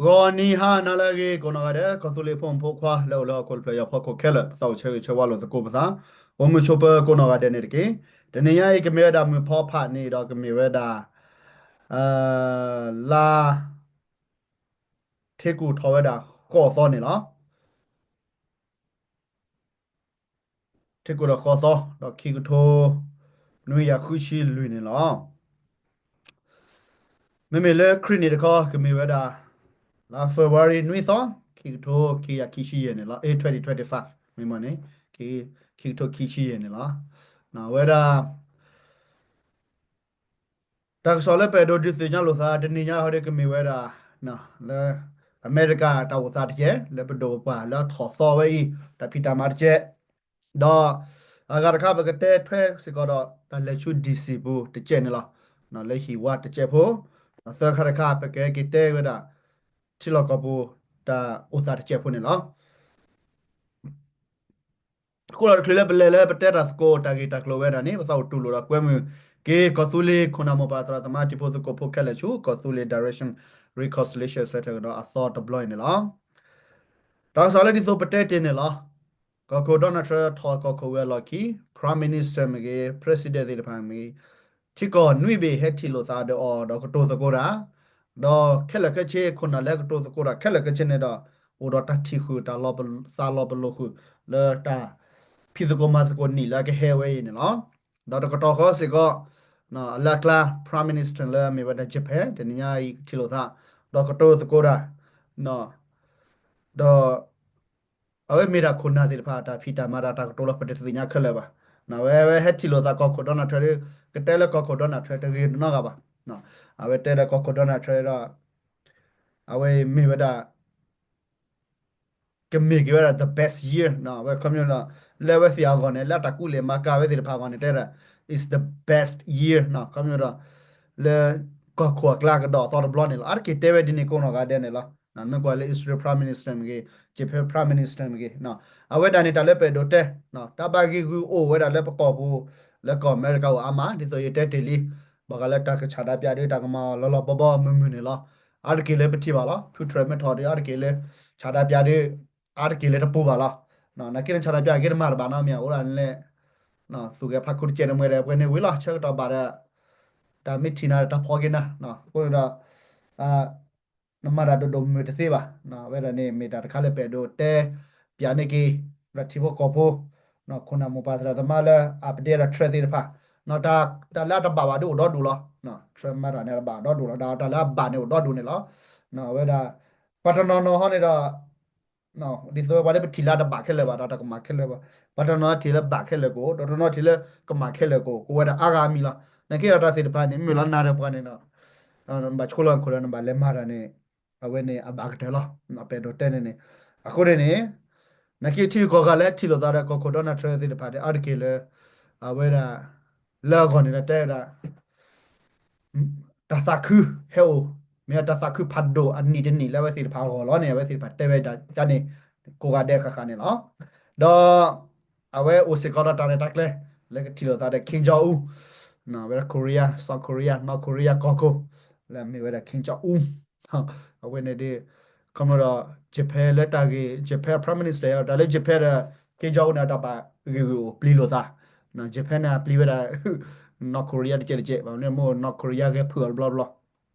ဂီၤနံၤဟါနၤလၢအဂ့ၤ ကိးနီၢ်ဂၤဒဲး ကီၢ်သူလ့ၤဖိမုၣ်ဖိခွါ လၢအိၣ်လၢဟီၣ်ခိၣ်တဖျၢၣ်ညါဖီခိၣ်ခဲလၢာ် ပသးအိၣ်ဆၢဂ့ၤဆၢဝါလိာ်သကိးပသး အိၣ်မုာ်ဆိးပၢၤကိးနီၢ်ဂၤဒဲးန့ၣ်တက့ၢ်. တနံၤညါအံၤ ကမ့ၢ်ဝဲဒၣ်မုၢ်ဖီဖးန့ၣ်ဒီး ကမ့ၢ်ဝဲဒၣ် လါ ထ့ကူၣ်ထီၣ်ဝဲဒၣ်ဃိးသီန့ၣ်လီၤ. ထ့ကူၣ်ထီၣ်ဃိးသီ ဒီးခံကထိ နွံကယၤဃုဆံလွံၢ်န့ၣ်လီၤ. မ့မ့ၢ်လၢခရံာ်နံၣ်တခီ ကမ့ၢ်ဝဲဒၣ် လါ February နွံသီ ခံကထိခံကယၤခံဆံယဲၢ်န့ၣ်လီၤ. အဲ twenty twenty-five မ့ၢ်မ့ၢ်န့ၣ် ခံကထိခံဆံယဲၢ်န့ၣ်လီၤ. ဝဲဒၣ် တၢ်ကစီၣ်လၢပအဲၣ်ဒိးဒုးသ့ၣ်ညါလိာ်သး တနံၤညါဟီဒီး ကမ့ၢ်ဝဲဒၣ် လၢ အမဲရကၤတၢ်အိၣ်သးတကဲး လၢပဒိၣ်ပပှၢ်လၢအထီၣ်သီဝဲအံၤ တၢ်ဖံးတၢ်မၤတကဲး, ဒီး အဂၤတခါ ပကတဲထွဲစ့ၢ်ကီးဒီး တၢ်လဲၤဆူ D C ပူၤတကဲးန့ၣ်လီၤ. လၢဟံၣ်ဝါတကဲးဖိ, ဒီးသၢခါတခါ ပကက့ၤတဲဝဲဒၣ် ထံလီၢ်ကီၢ်ပူၤ တၢ်အိၣ်သးတကဲးဖိန့ၣ်လီၤ. အဃိဒီးတချုးလၢပလဲၤလၢပတဲတၢ်သကိးတၢ်ဂ့ၢ်တၢ်ကျိၤဝဲဒၣ်န့ၣ် ပသးအိၣ်တူၢ်လိာ်ဒီးကွဲမုာ်က့ၤ ကီၢ်သူလ့ၤခိၣ်နၢ်မိၢ်ပၢ်သရၣ်သမါတံၤဖိသကိးဖိခဲလၢာ်ဆူ ကီၢ်သူလ့ၤ Direction Reconciliation Center ကဒီးအသီတဘျီအံၤန့ၣ်လီၤ. တၢ်ကစီၣ်လၢဒ်သိးပတဲတ့ၢ်န့ၣ်လီၤ. ကီၢ်ခိၣ် Donald Trump ထီၣ်ကီၢ်ခိၣ်ဝံၤအလီၢ်ခံ Prime Minister မ့ၢ်ဂ့ၤ President သ့ၣ်တဖၣ်မ့ၢ်ဂ့ၤ ထံကီၢ်နွံဘ့ၣ်ဟဲထံၣ်လိာ်သးဒီးအီၤဒီးကတိၤသကိးတၢ်, ဒီးခဲလၢာ်ခဲဆ့ ခိၣ်နၢ်လၢကတိၤသကိးတၢ်ခဲလၢာ်ခဲဆ့န့ၣ်ဒီး အိၣ်ဒီးတၢ်ထံၣ်ဃုာ် တၢ်လီၤပ သးလီၤပလိာ်ဃုာ် လၢတၢ်ဖံးသကိးမၤသကိးနံၣ်လၢအကဟဲဝဲအံၤန့ၣ်လီၤ. ဒီးတကတီၢ်ဃီစ့ၢ်ကီး လၢအကျါ Prime Minister လၢအမ့ၢ်ဝဲဒၣ် Japan တနံၤညါအံၤကထံၣ်လိာ်သး ဒီးကတိၤသကိးတၢ် ဒီး အဝဲမ့ၢ်ဒၣ်ခိၣ်နၢ်သ့ၣ်တဖၣ်တၢ်ဖံးတၢ်မၤတၢ်တၢ်ကတိၤလီၤ ပတသ့ၣ်ညါခဲလၢာ်ဘၣ်. အဝဲ အဝဲဟဲထံၣ်လိာ်သးကီၢ်ခိၣ် Donald Trump ဒီး ကတဲလၢကီၢ်ခိၣ် Donald Trump တဂ့ၤတနီၤဂၤဘၣ်. အဝဲတဲလၢကီၢ်ခိၣ် Donald Trump ဒီး အဝဲမ့ၢ်ဝဲဒၣ် ကမ့ၢ်က့ၤဝဲဒၣ် the best year အဝဲခီပညီဒီး လၢအဝဲသ့ၣ်အဂီၢ်န့ၣ် လၢအတၢ်ကူၣ်လဲၤမၤကၤဝဲသ့ၣ်တဖၣ်အဂီၢ်န့ၣ် တဲဒၣ် is the best year ခီပညီဒီး လၢကီၢ်ခိၣ်အကျါကဒီးအသီတဘျီန့ၣ်လီၤ. အါတက့ၢ်တဲဝဲဒ်န့ၣ်ကိးနီၢ်ဂၤဒဲးန့ၣ်လီၤ. မ့ၢ်ကွၢ်လၢ Israel Prime Minister မ့ၢ်ဂ့ၤ Japan Prime Minister မ့ၢ်ဂ့ၤ အဝဲဒၣ်န့ၣ် တၢ်လၢပအဲၣ်ဒိးတဲ တၢ်ဘၣ်ဂံၢ်ဂုာ်အိၣ်ဝဲဒၣ်လၢပကီၢ်ပူၤ လၢကီၢ်အမဲရကၤအိၣ်အါမး ဒ်သိးယတဲတ့ၢ်လံ ဘၣ်ဃးလၢတၢ်ကဆန္ဒပြဒီး တၢ်ကမၤအီၤလီၤလီၤဘီဘီမုၢ်မုၢ်န့ၣ်လီၤ. အါတက့ၢ်လၢပထံၣ်ဘၣ်လီၤ ဖုထြဲးမ့ၢ်ထီၣ်ဒီး အါတက့ၢ်လၢ ဆန္ဒပြဒီး အါတက့ၢ်လၢတပူၤဘၣ်လီၤ. နာ်က့န့ၣ် ဆန္ဒပြက့ၤတမၤတဘၣ်နီတမံၤ အိၣ်ဒၣ်လဲၣ် သူၣ်ဂဲၤဖးခိၣ်တကဲးန့ၣ် မ့ၢ်ဒီးပှဲၤန့ၣ်ဝံၤလီၤ ဆၢကတီၢ်ဘၣ်ဒီး တၢ်မ့ၢ်ထံၣ်နၤဒီးတၢ်ဖီၣ်က့ၤနၤ အဃိန့ၣ်ဒီး နမၤတၢ်ဒိၣ်ဒိၣ်မုၢ်တသ့ဘၣ်. အဝဲဒၣ်န့ၣ် မ့ၢ်တၢ်တခါလၢပအဲၣ်ဒိးတဲ ပၠးန့ၢ်က့ၤ ပထံဖိကီၢ်ဖိ ခိၣ်နၢ်မိၢ်ပၢ်သရၣ်သမါလၢ update ဒီး Trump သ့ၣ်တဖၣ် တၢ်လၢအတဘၣ်ဘၣ်ဒ်အိၣ်ဒီဒူၣ်လီၤ. Trump မၤတၢ်န့ၣ် အတဘၣ်ဒီဒူၣ်လီၤ ဒီးတၢ်လၢအဘၣ်န့ၣ်အိၣ်ဒီဒူၣ်န့ၣ်လီၤ. အဝဲဒၣ် ပှၤတနီၤနီၤဟီန့ၣ်ဒီး ဒ်သိးပှၤလၢပထံၣ်လၢအတဘၣ်ခဲလၢာ်ဘၣ်ဒီးတၢ်ကမၤခဲလၢာ်ဘၣ်. ပှၤတနီၤထံၣ်လၢဘၣ်ခဲလၢာ်ကအိၣ် ဒီးတနီၤထံၣ်လၢကမၤခဲလၢာ်ကအိၣ် ကအိၣ်ဝဲဒၣ်အါဂၤအါမံၤလီၤ. နာ်က့ဒီးတၢ်သ့ၣ်တဖၣ်န့ၣ် မ့ၢ်လီၤနၤဒီးပှၤန့ၣ်ဒီး နဘၣ်ဆိလီၤခိၣ်ဒီးနဘၣ်လဲၤမၤတၢ်န့ၣ် အဝဲန့ၣ်အဘၣ်ကတၢၢ်လီၤ. ပအဲၣ်ဒိးတဲန့ၣ်န့ၣ် အဃိန့ၣ်န့ၣ် နာ်က့ထံဂုၤကီၢ်ဂၤလၢထံၣ်လိာ်သးဒီးကီၢ်ခိၣ် Donald Trump သ့ၣ်တဖၣ်ဒီး အါတက့ၢ်လၢ အဝဲဒၣ် လၢအဂီၢ်န့ၣ်ဒီးတဲဝဲဒၣ် တၢ်သးခုဟဲအိၣ် မ့ၢ်တၢ်သးခုဖးဒိၣ်အနံၣ်တနံၣ်လၢအဝဲသ့ၣ်တဖၣ်အဂီၢ်လီၤန့ၣ် အဝဲသ့ၣ်တဖၣ်တဲဝဲဒၣ်န့ၣ် ကိးဂၤဒဲးဃၣ်ဃၣ်န့ၣ်လီၤ. ဒီး အဝဲအိၣ်စ့ၢ်ကီးဒီးတၢ်ရဲၣ်တၢ်ကျဲၤ လၢကထံၣ်လိာ်သးဒီး Kim Jong Un ဝဲဒၣ် Korea, South Korea, North Korea ကီၢ်ခိၣ် လၢအမ့ၢ်ဝဲဒၣ် Kim Jong Un အဝဲန့ၣ်ဒီး ခီဖျိဒီး Japan လၢတၢ်ဂ့ၢ် Japan Prime Minister တၢ်လၢ Japan ဒီး Kim Jong Un န့ၣ် တၢ်ဘၣ်ဂ့ၢ်ဂ့ၢ်အိၣ်ပျံၤလိာ်သး Japan န့ၣ်ပျံၤဝဲဒၣ် North Korea တကဲးတကဲး ဘၣ်မနုၤမိၢ် North Korea ဂဲၤဖုးအီၤတဘျီတဘျီ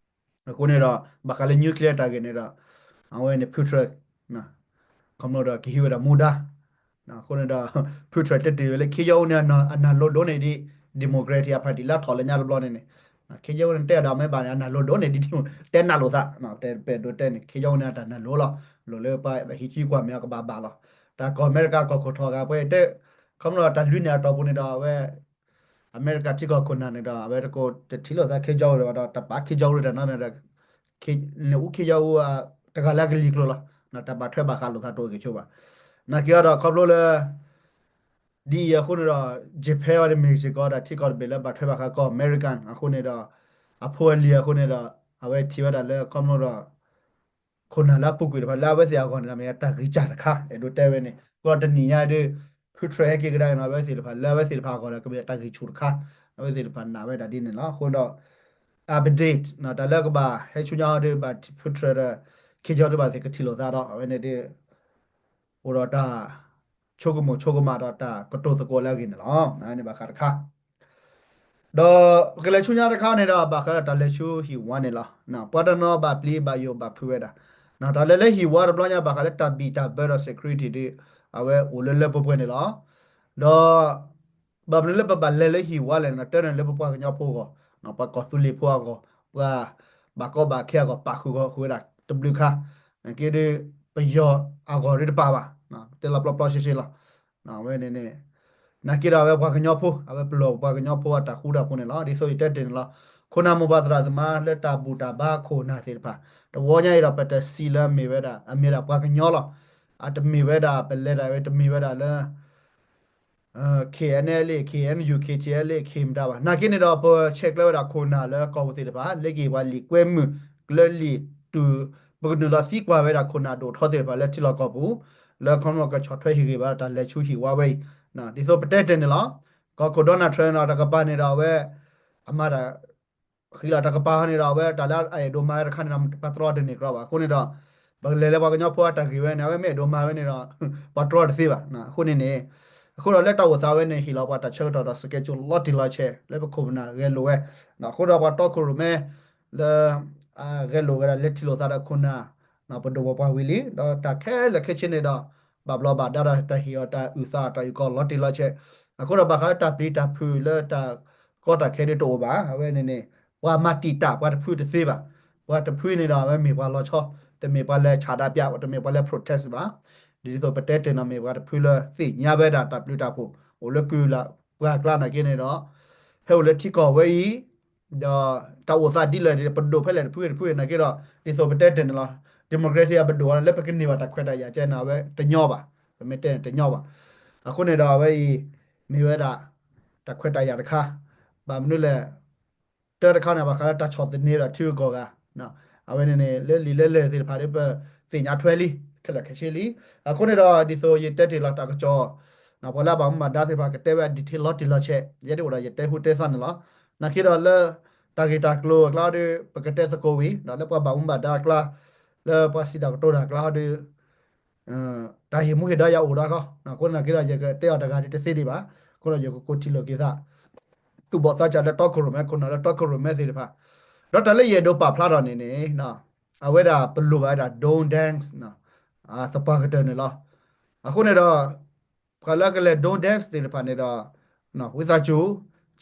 အဃိန့ၣ်ဒီး ဘၣ်ဃးလၢ nuclear တၢ်ဂ့ၢ်န့ၣ်ဒီး အဝဲန့ၣ် Putin ခီဖျိဒီးကဟံးဝဲဒၣ်မူဒါ အဃိန့ၣ်ဒီး Putin တဲတ့ၢ်ဝဲလၢ Kim Jong Un န့ၣ် အနၢ်လိၤဒိၣ်န့ၢ်ဒံး Democratic အ party လၢအထီၣ်လၢညါတဘျီန့ၣ်န့ၣ် Kim Jong Un န့ၣ် တဲဒၣ်မ့ၢ်ဘၣ်န့ၣ် အနၢ်လိၤဒိၣ်န့ၢ်ဒံး တဲနၢ်လိာ်သး တဲပအဲၣ်ဒိးတဲန့ၣ် Kim Jong Un န့ၣ် အတၢ်နၢ်လိၤလီၤ လိၤလၢပှၤဟံးစုကွၢ်မဲာ်အကဘၣ်ဘၣ်လီၤ တၢ်ကီၢ်အမဲရကၤကီၢ်ခိၣ်ထီၣ်ဂၤပှဲၤတဲ ခီဖျိဒီးတၢ်လွံၢ်န့ၣ်အတီၢ်ပူၤန့ၣ်ဒီး အဝဲ အမဲရကၤထံကီၢ်ခိၣ်နၢ်န့ၣ်ဒီး အဝဲတကိးတထံၣ်လိာ်သး Kim Jong Un လၢၤဘၣ်ဒီး တပာ် Kim Jong Un လၢတၢ်နီတမံၤဒီး နအူ Kim Jong Un တဂၤလၢအကလံၤကျိၤလီၤ တၢ်ဘၣ်ထွဲဘၣ်ဃးလိာ်သးတအိၣ်က့ၤဆိဘၣ် နာ်က့အီၤဒီးခီဖျိလၢ ဒ်အံၤအဃိန့ၣ်ဒီး Japan အီၤဒီးမ့ၢ်စ့ၢ်ကီးဒီးထံကီၢ်တဘ့ၣ်လၢဘၣ်ထွဲဘၣ်ဃးကီၢ် American အဃိန့ၣ်ဒီး အဖိအလံၤအဃိန့ၣ်ဒီး အဝဲထံၣ်ဝဲဒၣ်လၢခီဖျိဒီး ခိၣ်နၢ်လၢအပူၤကွံာ်တဖၣ်လၢအဝဲသ့ၣ်အဂီၢ်န့ၣ်ဒီး မ့ၢ်တၢ်ဂံၢ်စၢ်တခါ အဲၣ်ဒိးတဲဝဲန့ၣ် အဃိဒီးတနံၤညါဒီး Putin ဟဲက့ၤကဒါန့ၣ် အဝဲသ့ၣ်တဖၣ်လၢအဝဲသ့ၣ်တဖၣ်အဂီၢ်ဒီး ကမ့ၢ်တၢ်ဂံၢ်ဆူၣ်တခါ အဝဲသ့ၣ်တဖၣ်နာ်ဝဲဒၣ်ဒ်န့ၣ်လီၤ. အဃိဒီး update တၢ်လၢကဘၣ်ဟဲဆူညါဒီး ဘၣ် Putin ဒီး Kim က့ၤကီၤဒံးဘၣ်သ့ၣ် ကထံၣ်လိာ်သးဒီး အဝဲန့ၣ်ဒ် အိၣ်ဒီးတၢ်ဆိကမိၣ်ဆိကမးဒီးတၢ်ကတိၤသကိးလၢအဂ့ၢ်န့ၣ်လီၤ. အဝဲန့ၣ်ဘၣ်ဃးတခါ ဒီးပကလဲၤဆူညါတခါန့ၣ်ဒီး ဘၣ်ဃးဒီးတၢ်လဲၤဆူဟံၣ်ဝါန့ၣ်လီၤ. ပှၤတနီၤဘၣ်ပျံၤဘၣ်ယိၣ်ဘၣ်ဖုးဝဲဒၣ် တၢ်လဲၤလၢဟံၣ်ဝါတဘျီညါ ဘၣ်ဃးလၢတၢ်ဘံၣ်တၢ်ဘၢဒီး security ဒ် အဝဲအိၣ်လၢလၢပှဲၤပှဲၤန့ၣ်လီၤ. ဒီး ဘၣ်မနုၤလၢပဘၣ်လဲၤလၢဟံၣ်ဝါလဲၣ်န့ၣ် တၢ်န့ၣ်လၢပပှၤကညီဖိအဂီၢ်, ပှၤကီၢ်သူလ့ၤဖိအဂီၢ်, ပှၤဘၣ်ကီဘၣ်ခဲအဂီၢ် ပာ်ဃုာ်ဃီၤဝဲဒၣ်တဘျုးခါ, နာ်က့ဒီး ပယီၤအဂီၢ်ဒ်တပာ်ဘၣ်, တဲလီၤပျီပျီရှဲရှဲလီၤ. အဝဲန့ၣ်န့ၣ် နာ်က့ဒီးအဝဲပှၤကညီဖိ အဝဲပလီၢ်ပှၤကညီဖိအတၢ်ဃူတၢ်ဖိးန့ၣ်လီၤ. ဒ်သိးယတဲတ့ၢ်န့ၣ်လီၤ. ခိၣ်နၢ်မိၢ်ပၢ်သရၣ်သမါလၢတၢ်ဘူၣ်တၢ်ဘါခိၣ်နၢ်သ့ၣ်တဖၣ် တဝီညါအံၤဒီး ပတစံးလၢအမ့ၢ်ဝဲဒၣ် အမ့ၢ်ဒၣ်ပှၤကညီလီၤ. အတမ့ၢ်ဝဲဒၣ် ပလဲၤဒၣ်ဝဲ တမ့ၢ်ဝဲဒၣ်လၢ KNLA KNU KTLA ခ့မတၤဘၣ်. နာ်က့န့ၣ်ဒီး ပဆဲးကျၢဝဲဒၣ်ခိၣ်နၢ်လၢကီၢ်ပူၤသ့ၣ်တဖၣ် လၢက့ၤပှၤလံာ်ကွဲမုာ် လၢလံာ်တူၢ် ပကနုာ်လီၤသံကွၢ်ဝဲဒၣ်ခိၣ်နၢ်ဒိၣ်ထီသ့ၣ်တဖၣ်လၢထံလီၢ်ကီၢ်ပူၤ လၢခီဖျိကဆီၣ်ထွဲဟ့ၣ်ဂံၢ်ဘါတၢ်လဲၤဆူဟံၣ်ဝါဝဲအံၤ, ဒ်သိးပတဲတ့ၢ်န့ၣ်လီၤ. ကီၢ်ခိၣ် Donald Trump န့ၣ်ဒီး တကပၤန့ၣ်ဒီးအဝဲ အမၤတၢ် ဃံလၤတၢ်ကပၤန့ၣ်ဒီး အဝဲတၢ်လၢအအဲၣ်ဒိးမၤတခါန့ၣ်ဒီး ပှၤတြီတန့ၢ်ကြၢးဘၣ်. အဃိန့ၣ်ဒီး ပကလဲၤလၢပှၤကညီဖိအတၢ်ဂ့ၢ်ဝဲန့ၣ် အဝဲမ့ၢ်အဲၣ်ဒိးမၤဝဲန့ၣ်ဒီး ပှၤတြီတသ့ဘၣ်. အဃိန့ၣ်န့ၣ် အဃိဒီးလၢတၢ်အိၣ်သးဝဲန့ၣ် ဟ့ၣ်လီၤပှၤတၢ်ဆၢကတီၢ်ဒီး schedule လီၤတံၢ်လီၤဆဲး လၢပခိၣ်ပနၢ်ဂဲၤလိာ်ဝဲ, အဃိဒီးပှၤတီခိၣ်ရိၣ်မဲ လၢ အဂဲၤလိာ်ဝဲဒၣ်လၢထံလိာ်သးဒီးခိၣ်နၢ် ပဒိၣ်ပပှၢ်ဝံၤလံ ဒီးတၢ်ခဲလၢာ်ခဲဆ့န့ၣ်ဒီး ဘၣ်ဘျီးဘၣ်ဒါဒီးတၢ်ဟ့ၣ်အီၤတၢ်အုၣ်သးတၢ်အုၣ်ကီၤလီၤတံၢ်လီၤဆဲး, အဃိဒီးဘၣ်ဃးလၢတၢ်ပျံၤတၢ်ဖုးလၢတၢ်ကီတၢ်ခဲဒ်တအိၣ်ဘၣ်. အဝဲန့ၣ်န့ၣ် ပှၤမၤတံာ်တာ်ပှၤတဖုတသ့ဘၣ်. ပှၤတဖုန့ၣ်ဒီး အဝဲမ့ၢ်ပှၤလီၤဆီ, တမ့ၢ်ပှၤလဲၤဆန္ဒပြ, တမ့ၢ်ပှၤလဲၤ protest ဘၣ်. ဒ်သိးပတဲတ့ၢ်န့ၣ် မ့ၢ်ပှၤတဖုလၢသ့ၣ်ညါဝဲဒၣ်တၢ်ဘျုးတၢ်ဖှိၣ် အိၣ်လၢကုၢ်လၢပှၢ်ကျါနာ်က့န့ၣ်ဒီး ဖဲအိၣ်လၢထံကီၢ်ဝဲအံၤ ဒီးတၢ်အိၣ်သးဒ်လဲၣ်ဒ်လဲၣ် ပဒိၣ်ဖဲလဲၣ်တဖုတဖုနာ်က့ဒီး ဒ်သိးပတဲတ့ၢ်န့ၣ်လီၤ. democratic အပဒိၣ်လၢပကန့ၢ်ဘၣ်တၢ်ခွဲးတၢ်ယာ်ကဲန့ၣ် အဝဲတညီဘၣ်, ပမ့ၢ်တဲန့ၣ်တညီဘၣ်. အဃိန့ၣ်ဒီးအဝဲအံၤ မ့ၢ်ဝဲဒၣ် တၢ်ခွဲးတၢ်ယာ်တခါ, ဘၣ်မနုၤလဲၣ် တၢ်တခါန့ၣ် ဘၣ်ဃးလၢတၢ်ဆီၣ်သနံးဒီးထံဂုၤကီၢ်ဂၤ, အဝဲန့ၣ်န့ၣ် လၢလံာ်လၢလဲၢ်သ့ၣ်တဖၣ်ဒီး ပသ့ၣ်ညါထွဲလံ ခဲလၢာ်ခဲဆ့လံ. အဃိန့ၣ်ဒီး ဒ်သိးယတဲတ့ၢ်လီၤတၢ်ကစီၣ် ပှၤလၢအဘၣ်မူဘၣ်ဒါသ့ၣ်တဖၣ် ကတဲဝဲအ detail လီၤတံၢ်လီၤဆဲး ယဲဒၣ်အိၣ်ဒီးယတဲဟူတဲသီန့ၣ်လီၤ. နာ်က့ဒီးလၢ တၢ်ဂ့ၢ်တၢ်ကျိၤအကျါဒီး ပကတဲသကိးဝံၤ ဒီးလၢပှၤဘၣ်မူဘၣ်ဒါအကျါ လၢပှၤစံးတၢ်ကတိၤတၢ်အကျါဒီး တၢ်ဟ့ၣ်မူဟ့ၣ်ဒါယၤအိၣ်ဒၣ်ဃီ, အဃိန့ၣ်က့ဒီး ယကတဲအီၤတဂၤဒ်တသ့ဒံးဘၣ်. အဃိဒီးယကကိးထံၣ်လိာ်က့ၤသး သူၣ်ဘီၣ်သးစၢ်လၢတီခိၣ်ရိၣ်မဲခိၣ်နၢ်လၢတီခိၣ်ရိၣ်မဲသ့ၣ်တဖၣ်, ဒီးတၢ်လၢယအဲၣ်ဒိးပာ်ဖျါထီၣ်န့ၣ်န့ၣ် အဝဲဒၣ်ပလိၣ်ဘၣ်ဝဲဒၣ် Don't Dance သပှၢ်ကတၢၢ်န့ၣ်လီၤ. အဃိန့ၣ်ဒီး ပှၤလၢကလဲၤ Don't Dance သ့ၣ်တဖၣ်န့ၣ်ဒီး ဝံသးစူၤ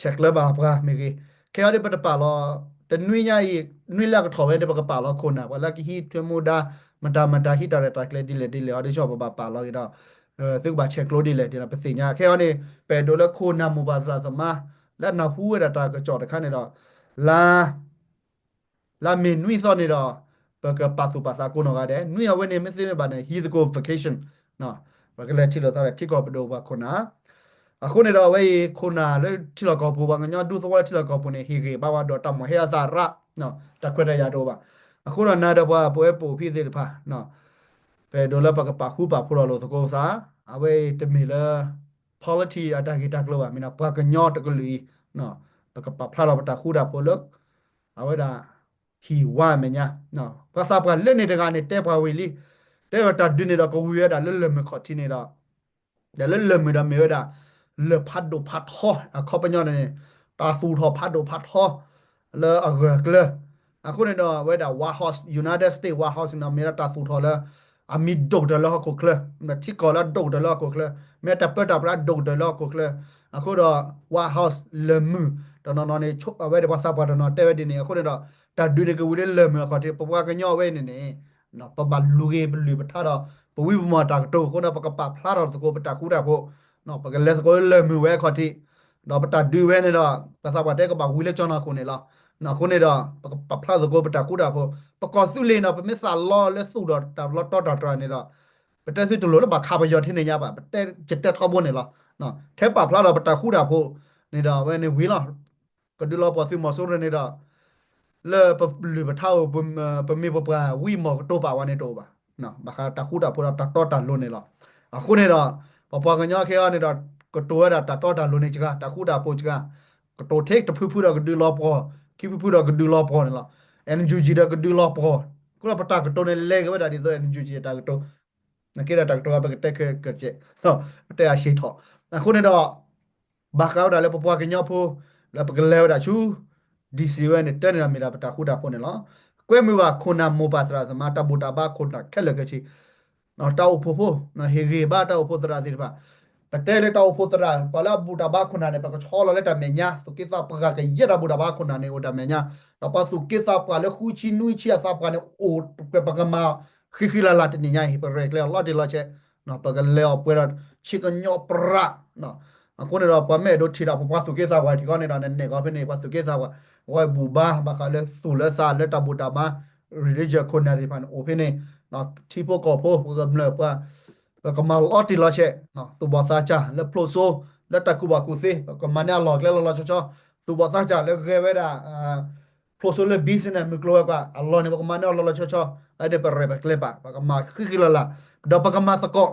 ဆဲးကျၢဘၣ်ပှၤမ့ၢ်ဂ့ၤ, ခဲအံၤဒီးပတပာ်လီၤ တနွံညါအံၤ နွံလၢအကထီၣ်ဝဲဒီး ပကပာ်လီၤခိၣ်နၢ် ပှၤလၢကဟံးထွဲမူဒါ မတၤမတၤဟံးတၢ်ရဲၣ်တၢ်ကျဲၤဒ်လဲၣ်ဒ်လဲၣ် အီၤဒ်ဆီၣ်ပဘၣ်ပာ်လီၤက့ၤဒီး သုကဘၣ်ဆဲးကျိးဒ်လဲၣ်ဒ်လဲၣ် ပသ့ၣ်ညါ. ခဲအံၤန့ၣ် ပအဲၣ်ဒိးလၢခိၣ်နၢ်မိၢ်ပၢ်သရၣ်သမါ လၢနၢ်ဟူဝဲဒၣ်တၢ်ကစီၣ်တခါန့ၣ်ဒီး လါ လၢမ့ၢ်နွံသီန့ၣ်ဒီး ပကပာ်သူၣ်ပာ်သးကိးနီၢ်ဂၤဒဲး, နွံအဝဲန့ၣ် မ့ၢ်သ့မ့ၢ်ဘၣ်န့ၣ် ဟံးသကိး vacation, ပကလဲၤထံၣ်လိာ်သးဒီး ထံကီၢ်ပဒိၣ်ပှၤခိၣ်နၢ်. အဃိန့ၣ်ဒီး အဝဲအံၤ ခိၣ်နၢ်လၢထံလီၢ်ကီၢ်ပူၤ ပှၤကညီဒူသဝီလၢထံလီၢ်ကီၢ်ပူၤန့ၣ် ဟ့ၣ်ဂံၢ်ဘါဝဲဒီးတၢ်မၤဟဲအသးရၣ်, တၢ်ခွဲးတၢ်ယာ်တအိၣ်ဘၣ်. အဃိဒီးနၤဒီးပှၤ ပဝဲပအိၣ်ဖဲသ့ၣ်တဖၣ် ပအဲၣ်ဒိးလၢပကပာ်ဃူပာ်ဖိးထီၣ်လိာ်သကိးပသး, အဝဲအံၤတမ့ၢ်လၢ politics အတၢ်ဂ့ၢ်တၢ်ကျိၤဘၣ်, မ့ၢ်ဒီးပှၤကညီတကလုာ်အံၤ ပကပာ်ဖျါထီၣ်ပတၢ်ဃူတၢ်ဖိးလၢ အဝဲဒၣ် ဟံၣ်ဝါအမဲာ်ညါ, ပှၤသးပှၢ်လၢန့ၣ်တဂၤန့ၣ် တဲပှၤဝံၤလံ, တဲဝဲတၢ်ဒုးန့ၣ်ဒီးကဝံၤဝဲဒၣ်လၢလၢၢ်မုၢ်ခီၣ်ထံးန့ၣ်ဒီး ဒီးလၢလၢၢ်မုၢ်ဒီးမ့ၢ်ဝဲဒၣ် လၢၢ်ဖးဒိၣ်ဖးထီ အခီပညီန့ၣ် တၢ်သူၣ်ထီၣ်ဖးဒိၣ်ဖးထီ လၢအဂၢၢ်အကျၢၤ, အဃိန့ၣ်ဒီး အဝဲဒၣ် White House, United States White House န့ၣ်ဒီး မ့ၢ်ဒၣ်တၢ်သူၣ်ထီၣ်လၢ အမံၤဒိၣ်ကတၢၢ်လၢဟီၣ်ခိၣ်ချၢ, ထံကီၢ်လၢအဒိၣ်ကတၢၢ်လၢဟီၣ်ခိၣ်ချၢ, မ့ၢ်တၢ်ပၢတၢ်ပြးဒိၣ်ကတၢၢ်လၢဟီၣ်ခိၣ်ချၢ, အဃိဒီး White House လၢၢ်မုၢ် တနီၤနီၤန့ၣ် အဝဲဒၣ်ပှၤသးပှၢ်တနီၤတဲဝဲဒ်န့ၣ်, အဃိန့ၣ်ဒီး တၢ်ဒုးန့ၣ်ကဝံၤလၢလၢၢ်မုၢ်အခီၣ်ထံး, ပပှၤကညီအဝဲအံၤန့ၣ်န့ၣ် ပဘၣ်လူၤက့ၤပလုၢ်ပထါဒီး ပဝံပမီၢ်တၢ်ကတိၤ, အဃိန့ၣ် ပကပာ်ဖျါထီၣ်သကိးပတၢ်ဃူတၢ်ဖိး, ပကလဲၤသကိးလၢလၢၢ်မုၢ်ဝဲအခီၣ်ထံး, ဒီးပတၢ်ဒုးဝဲန့ၣ်ဒီး ပှၤသးပှၢ်တဲကဘၣ်ဝံၤလၢကၠီနီၢ်ခိၣ်န့ၣ်လီၤ. အဃိန့ၣ်ဒီး ပကပာ်ဖျါသကိးပတၢ်ဃူတၢ်ဖိး, ပကီၢ်သူလ့ၤန့ၣ် ပမ့ၢ်သးလီလၢသူၣ်ဒီးတၢ်လီၤတီတၢ်တြၢ်န့ၣ်ဒီး ပတဲသုတလိၣ်လၢဘၣ်ခးပယီၤထဲန့ၣ်ညါဘၣ်, ပတဲယတဲထီဘိန့ၣ်လီၤ. ထဲပာ်ဖျါဒီးပတၢ်ဃူတၢ်ဖိးန့ၣ်ဒီး အဝဲန့ၣ်ဝံၤလီၤ. ကဒုးလီၤပှီၢ်သုးမီၤစိရိၤန့ၣ်ဒီး လၢပလုၢ်ပထါအိၣ် ပမ့ၢ်ပပှၤဝံမီၢ်ကတိၤပာ်ဝဲန့ၣ်တအိၣ်ဘၣ်. ဘၣ်ဃးတၢ်ဃူတၢ်ဖိးဒီးတၢ်တီတၢ်လိၤန့ၣ်လီၤ. အဃိန့ၣ်ဒီး ပပှၤကညီခဲအံၤန့ၣ်ဒီး ကတိၤဝဲဒၣ်တၢ်တီတၢ်လိၤန့ၣ်စှၤ, တၢ်ဃူတၢ်ဖိးစှၤ, ကတိၤထဲတဖုဖုဒီးကဒုးလီၤပှီၢ်, ခံဖုဖုဒီးကဒုးလီၤပှီၢ်န့ၣ်လီၤ. အ NUG ဒီးကဒုးလီၤပှီၢ် အဃိဒီးပတၢ်ကတိၤန့ၣ် လဲၤက့ၤဝဲဒၣ်ဒ်သိး NUG တၢ်ကတိၤ နကဲဒၣ်တၢ်ကတိၤဝဲ ပကတဲခဲကဲး ပတဲအရှဲထီၣ် အဃိန့ၣ်ဒီး ဘၣ်ဃးဝဲဒၣ်လၢပပှၤကညီဖိ လၢပကလဲၤဝဲဒၣ်ဆူ DC ဝဲန့ၣ် တဲန့ၣ်ဒီးမ့ၢ်ဒၣ်ပတၢ်ဃူတၢ်ဖိးန့ၣ်လီၤ. ကွဲမုာ်ဘၣ်ခိၣ်နၢ်မိၢ်ပၢ်သရၣ်သမါ တၢ်ဘူၣ်တၢ်ဘါခိၣ်နၢ်ခဲလၢာ်ခဲဆ့ တၢ်အိၣ်ဖှိၣ်ဖိ ဟ့ၣ်ဂံၢ်ဘါတၢ်အိၣ်ဖှိၣ်သရၣ်သ့ၣ်တဖၣ် ပတဲလၢတၢ်အိၣ်ဖှိၣ်သရၣ် ပှၤလၢအဘူၣ်တၢ်ဘါခိၣ်နၢ်န့ၣ် ပကဆီလီၤလၢတၢ်မဲာ်ညါ သူၣ်က့သးပှၢ်ကယဲၢ်တၢ်ဘူၣ်တၢ်ဘါခိၣ်နၢ်န့ၣ် အိၣ်တၢ်မဲာ်ညါ ဒီးပှၤသူၣ်က့သးပှၢ်လၢဃုဆံနွံဆံအသးပှၢ်န့ၣ် အိၣ်ပှဲၤပကမၤ ဃံဃံလၤလၤတနံၤညါအံၤ ပရဲၣ်ကျဲၤအီၤလီၤတံၢ်လီၤဆဲး ပကလဲၤအီၤပှဲၤဒီး ဆံကညီပရၣ် အဃိန့ၣ်ဒီး ပှၤမ့ၢ်အဲၣ်ဒိးထံၣ်တၢ်ပပှၤသူၣ်က့သးပှၢ်ထံကီၢ်န့ၣ်ဒီး နနဲၣ်ကီးဖဲန့ၣ် ပှၤသူၣ်က့သးပှၢ် အဝဲဘူၣ်ဘါ ဘၣ်ဃးလၢသူၣ်လၢသးလၢတၢ်ဘူၣ်တၢ်ဘါ religion ခိၣ်နၢ်သ့ၣ်တဖၣ်န့ၣ် အိၣ်ဖဲန့ၣ် ထံဖိကီၢ်ဖိ ပကမျၢၢ်ပှၤ ပကမၤလီၤတံၢ်လီၤဆဲး သူၣ်ဘီၣ်သးစၢ်လၢဖျိးစိ လၢတၢ်ကူၣ်ဘၣ်ကူၣ်သ့ ပကမၤန့ၢ်အလီၢ်ကျဲလီၤလီၤဆီဆီ သူၣ်ဘီၣ်သးစၢ်လၢဂဲၤဝဲဒၣ် ဖျိးစိလၢ business မုၢ်ကျိၤဝဲၤကွာ်အလီၢ်န့ၣ် ပကမၤန့ၢ်အလီၢ်လီၤဆီဆီ အန့ၣ်ပရဲၣ်ပကျဲၤပာ် ပကမၤဃံဃံလၤလၤ ဒီးပကမၤသကိး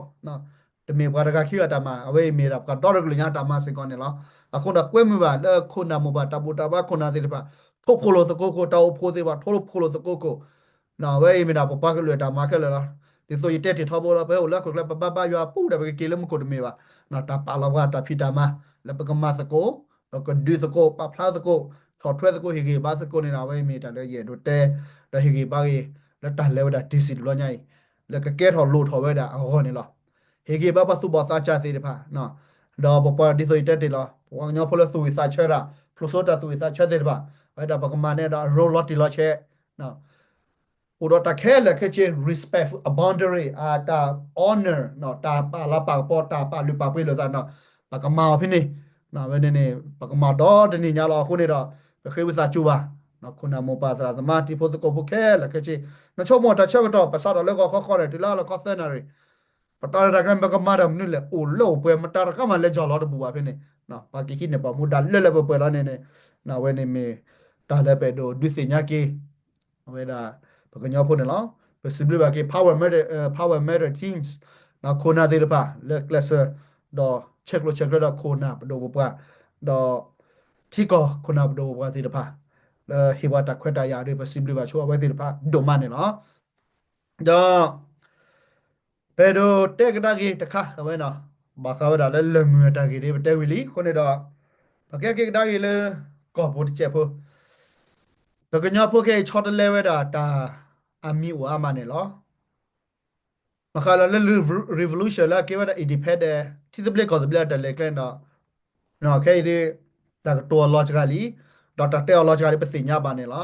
တမ့ၢ်ပှၤတဂၤခံဂၤတၢ်မၤ အဝဲအံၤမ့ၢ်ဒၣ်ပှၤဒီတကလုာ်ညါတၢ်မၤစ့ၢ်ကီးန့ၣ်လီၤ. အဃိဒီးကွဲမုာ်ဘၣ်လၢခိၣ်နၢ်မိၢ်ပၢ်တၢ်ဘူၣ်တၢ်ဘါခိၣ်နၢ်သ့ၣ်တဖၣ် ထိၣ်ဖိးလိာ်သကိးခိၣ် တၢ်အိၣ်ဖှိၣ်သ့ၣ်တဖၣ် ထိၣ်ဖိးလိာ်သကိးခိၣ် အဝဲအံၤမ့ၢ်ဒၣ်ပပှၤကလုာ်တၢ်မၤခဲလၢာ်လီၤ. ဒ်သိးယတဲတ့ၢ်ထီဘိလီၤ ပဟဲအိၣ်လၢဟီၣ်ခိၣ်ချၢ ပဘါဘါယွၤပူၤဒီး ပကက့ၤလၢမူခိၣ်တမ့ၢ်ဘၣ်. တၢ်ပာ်လီၤပှၤတၢ်ဖံးတၢ်မၤ လၢပကမၤသကိး ပကဒုးသကိး ပာ်ဖျါသကိး ဆီၣ်ထွဲသကိး ဟ့ၣ်ဂံၢ်ဘါသကိးန့ၣ်ဒီး အဝဲအံၤမ့ၢ်တၢ်လၢယအဲၣ်ဒိးတဲ ဒီးဟ့ၣ်ဂံၢ်ဘါဂ့ၤ လၢတၢ်လဲၤဝဲဒၣ် DC တဘျီညါအံၤ လၢကကဲထီၣ်လိၣ်ထီၣ်ဝဲဒၣ်အဂီၢ်န့ၣ်လီၤ. ဟ့ၣ်ဂံၢ်ဘါပှၤသူၣ်ဘီၣ်သးစၢ်သ့ၣ်တဖၣ် ဒီးပပှၤဒ်သိးယတဲတ့ၢ်လီၤ ပပှၤကညီဖိလၢသူၣ်ဝံၣ်သးဆၢတၢ် ဖျိးစိတၢ်သူၣ်ဝံၣ်သးဆၢသ့ၣ်တဖၣ် အဝဲဒၣ်ပကမၤန့ၢ်ဒီးအရူလီၤတံၢ်လီၤဆဲး အိၣ်ဒီးတၢ်ခဲလၢာ်ခဲဆ့ respect အ boundary အတၢ် honor တၢ်ပာ်လၤပာ်ကပီၤ တၢ်ပာ်လုၢ်ပာ်ပှ့ၤလိာ်သးန့ၣ် ပကမၤအီၤဖဲန့ၣ် ဝဲန့ၣ်န့ၣ် ပကမၤဒီတနံၤညါလီၤ. အဃိန့ၣ်ဒီး ပဃ့ဝံသးစူၤဘၣ် ခိၣ်နၢ်မိၢ်ပၢ်သရၣ်သမါ တံၤဖိသကိးဖိခဲလၢာ်ခဲဆ့ နဆိကမိၣ်တၢ်ဆၢကတီၢ် ပစးထီၣ်လၢဂီၤခီဃီန့ၣ် တုၤလၢလီၤခီသၢနၣ်ရံၣ် ပတၢ်ရဲၣ်တၢ်ကျဲၤ ပကမၤတၢ်မနုၤလဲၣ် အိၣ်လၢအိၣ်ပှဲၤ မတၤတဂၤမးလဲၤကၠီၣ်လီၤတဘူၣ်ဘၣ်ဖဲန့ၣ် ပှၤကဟံးန့ၢ်ပှၤမူဒါလၢလၢပှဲၤပှဲၤလီၤန့ၣ်န့ၣ် အဝဲန့ၣ်မ့ၢ် တၢ်လၢပအဲၣ်ဒိးဒုးသ့ၣ်ညါက့ၤ အဝဲဒၣ် ပကညီဖိန့ၣ်လီၤ. ပစံးဘျုးဘၣ်က့ၤ Power Matter, Power Matter Teams ခိၣ်နၢ်သ့ၣ်တဖၣ် လၢကျဲးစၢး ဒီးဆဲးကျိးဆဲးကျၢဒီးခိၣ်နၢ်ပဒိၣ်ပပှၢ် ဒီး ထံကီၢ်ခိၣ်နၢ်ပဒိၣ်ပပှၢ်သ့ၣ်တဖၣ် လၢဟ့ၣ်ပှၤတၢ်ခွဲးတၢ်ယာ်ဒီး ပစံးဘျုးဘၣ်ဆိအဝဲသ့ၣ်တဖၣ်ဒိၣ်မးန့ၣ်လီၤ. ဒီး ပအဲၣ်ဒိးတဲကဒါက့ၤတခါ အဝဲန့ၣ် ဘၣ်ဃးဝဲဒၣ်လၢလၢၢ်မုၢ်အတၢ်ဂ့ၢ်ဒီး ပတဲဝံၤလံ အဃိန့ၣ်ဒီး ပကဲက့ၤကဒါက့ၤလၢ ကီၢ်ပူၤတစဲးဖိ ပကညီဖိခဲအံၤဆီတလဲဝဲဒၣ်တၢ်အမံၤအိၣ်အါမးန့ၣ်လီၤ. ဘၣ်ဃးလၢ revolution လၢအကဲဝဲဒၣ် independent ထံသဘျ့ကီၢ်သဘျ့အတၢ်လဲၤကျဲန့ၣ်ဒီး ခဲအံၤဒ် တၢ်ကတိၤအလီၤစှၤလံ ဒီးတၢ်တဲအီၤလီၤစှၤလံ ပသ့ၣ်ညါဘၣ်န့ၣ်လီၤ.